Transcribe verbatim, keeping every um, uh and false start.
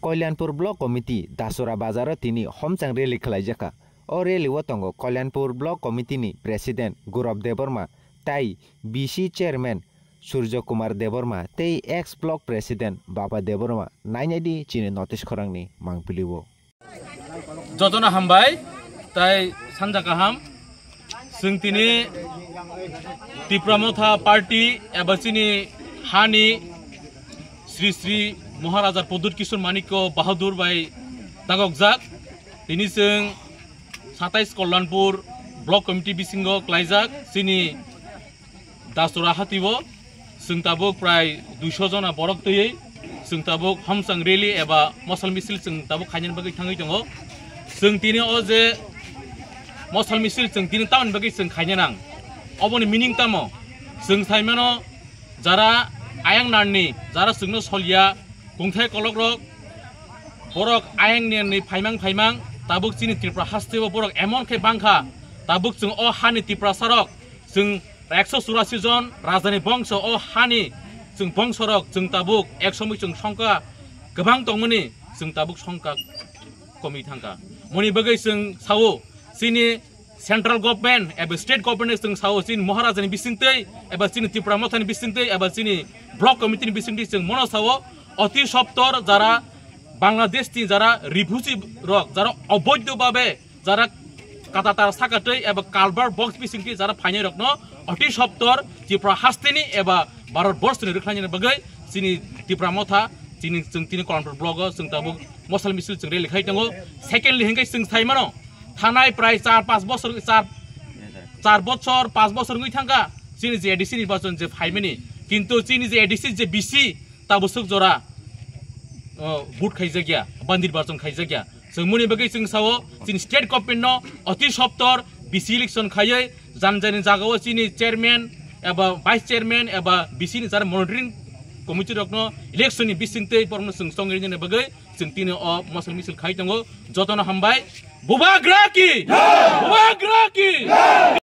Kalyanpur Block Committee Dasora Bazar o tini homchang rally khwlaijakha. O rally o tongo Kalyanpur Block Committee ni President Gurab Debbarma tai B C Chairman Surjo Kumar Debbarma tei ex Block President Baba Debbarma. Nainai di chini notice khorang ni mangpili o. Jotono hambai, tai sanja kaham. Chwng tini Tipra Motha Party eba chini hani Sri Sri Maharaja Pradyut Kishore Manikya Bahadur bai dagokjak. Tini chwng satais Kalyanpur Block Committee bisingo klaijak chini Dasora hatio chwng tabuk prai duiso jona borok twiwi chwng tabuk homchang rally eba mosal misil chwng tabuk khainani bagwi thangwi tongo. Chwng tini o je mosal misil chwng tini tamoni bagwi chwng khaina nang, oboni meaning tamo? Chwng saimano, jara ayang narni, jara chwngno soliya, kungthai kolokrok, borok ayang narni phaimang phaimang, tabuk chini Tripura hasteo borok emon khe bangkha, tabuk chwng o hani Tiprasarok, chwng ekso churasi jon rajani bongso o hani chwng bongsorok chwng tabuk ek somoi chwng songkha kwbang tongmani chwng tabuk songkha komwi thangkha. Moni bagwi chwng sao chini central government eba state government chwng sao chini Maharajani bisingtwi eba chini Tipra Mothani bisingtwi eba chini block committee ni bisingtwi chwng mono sao oti soptor jara Bangladesh ni jara refugee rok jara oboidho babe jara katatar sakatwi eba culvert box bisingtwi jara phainai rokno oti soptor Tripura hasteni eba Bharat borstoni rwkhlainani bagwi chini Tipra Motha chini chwng tini Kalyanpur block o chwng tabuk mosal misil chwng rally khai tongo. Secondly hinkhe chwng saimano thanai prai char panch bosor char char bochor panch bosor wngwi thangkha chini je A D C nirbachon je phaimani, kintu chini je A D C je B C tabusuk jora, o, vote khaijakya ba nirbachon khaijakya. Chwng moni bagwi chwng sao chini state government no oti soptor B C election khaiwi janjani jagao chini chairman eba vice chairman eba B C ni jara monitoring committee rokno election ni bisingtwi borokno chwng chongrinani bagwi chwng tini o mosal misil khai tongo. Jotono hambai. Bubagra ki! Bubagra ki!